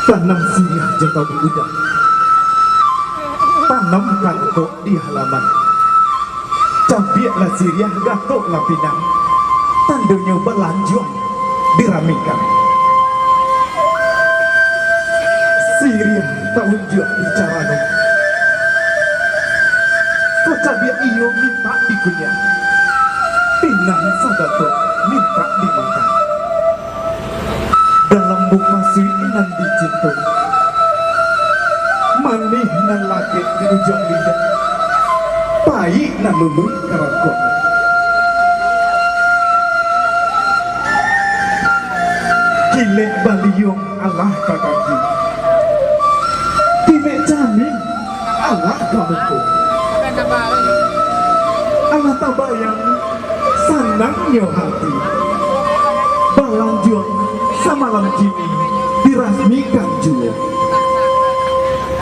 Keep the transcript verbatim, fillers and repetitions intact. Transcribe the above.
Tanam siriah jo taubi udan. Tanam kangkok di halaman. Cabiaklah siriah, gatoklah pinang. Tandonyo balanjuang diramikan. Siriah taunjuak di carano. Sacabiak iyo mintak dikunyah. Pinang sagatok mintak dimakan. Dalam bukasuik nan dicinto, manih nan lagek di ujuang lidah, payik nan luluih karangkok. Kilek baliuang alah ka kaki, kilek camin alah ka muko. Alah tabayang sanangnyo hati. Balanjuang samalam kini dirasmikan juo.